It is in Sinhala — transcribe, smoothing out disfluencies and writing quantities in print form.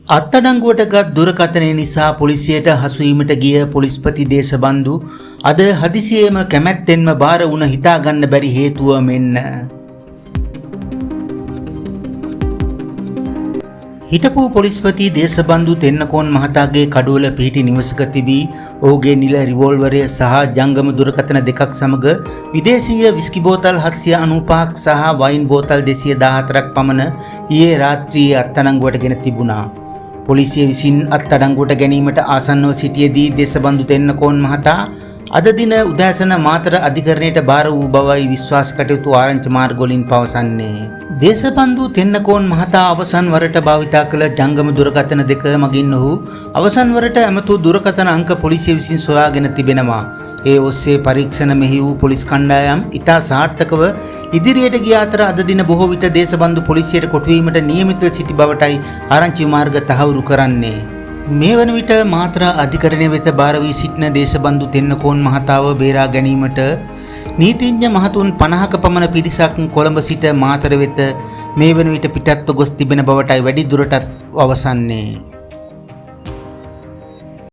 අත්අඩංගුවට ගත් දුරකථනය නිසා පොලිසියට හසුවීමට ගිය පොලිස්පති දේශබන්දු අද හදිසියේම කැමැත්තෙන්ම බාර වුණ හිතාගන්න බැරි හේතුව මෙන්න. හිටපු පොලිස්පති දේශබන්දු තෙන්නකෝන් මහතාගේ කඩුවල පිහිටි නිවසක තිබී ඔහුගේ නිල රිවෝල්වරය සහ ජංගම දුරකථන දෙකක් සමග විදේශීය විස්කි බෝතල් 795ක් සහ වයින් බෝතල් 214ක් පමණ ඊයේ රාත්‍රියේ අත්අඩංගුවට ගෙන තිබුණා. පොලිසිය විසින් අත්අඩංගුවට ගැනීමට ආසන්නව සිටියේදී දේශබන්දු තෙන්නකෝන් මහතා අද දින උදෑසන මාතර අධිකරණයට භාර වූ බවයි විශ්වාස කටයුතු ආරංචි මාර්ගවලින් පවසන්නේ. දේශබන්දු තෙන්නකෝන් මහතා අවසන් වරට භාවිතා කළ ජංගම දුරකථන දෙක මගින් ඔහු අවසන් වරට ඇමතු දුරකථන අංක පොලිසිය විසින් සොයාගෙන තිබෙනවා. ඒ ඔස්සේ පරීක්ෂණ මෙහි වූ පොලිස් කණ්ඩායම් ඉතා සාර්ථකව ඉදිරියට ගිය අතර අද දින බොහෝ විට දේශබන්දු පොලිසියට කොටුවීමට නියමිතව සිටි බවටයි ආරංචි මාර්ග තහවුරු කරන්නේ. මේ වන විට මාතර අධිකරණය වෙත භාර වී සිටින දේශබන්දු තෙන්නකෝන් මහතාව බේරා ගැනීමට නීතිඥ මහතුන් 50ක පමණ පිරිසක් කොළඹ සිට මාතර වෙත මේ වන විට පිටත්ව ගොස් තිබෙන බවටයි වැඩි දුරටත් අවසන්නේ.